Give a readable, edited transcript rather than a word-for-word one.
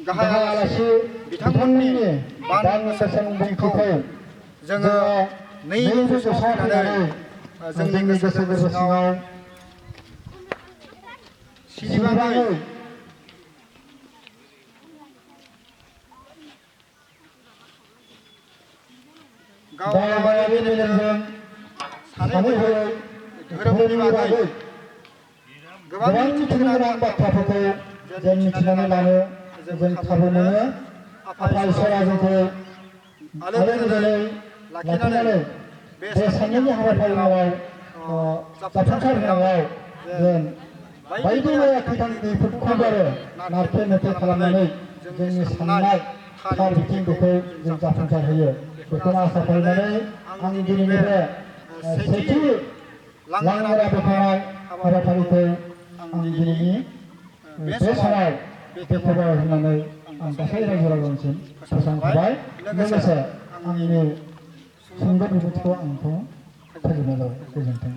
गाहाय आलासि बिथांमोननि बान बोसोनथिखौ जोङो नै गोसोआव फैनानै जोंनि गोसो गोरबो सिङाव सिरिबाङै गावारि मेलेमजों सानै हयै धोरोमनि बागै गोबां मिथिनो गोनां बाथ्राफोरखौ जों मिथिनानै लानो जों खाबु मोनो। आफा इसोरा जोंखौ आलो गोजोनै लाखिनानै बे सानैनि हाबाफारियाव जाफुंसार होनायाव जों बायदि मैया खैदांथिफोरखौबाबो नारखे नुथे खालामनानै जोंनि साननाय थार बिथिं बेखौ जों जाफुंसार होयो बेखौनो आसा खालामनानै आं दिनैनि बे सेथि लांगोना बेखेवनाय हाबाफारिखौ आं दिनैनि बे समाव बेखेवबाय होननानै आं गासै रायजो राजानिसिम फोसावबाय। लोगोसे आंनि सुंद' बिबुंथिखौ आंखौ फोजोबनाय जाबाय। गोजोन्थों।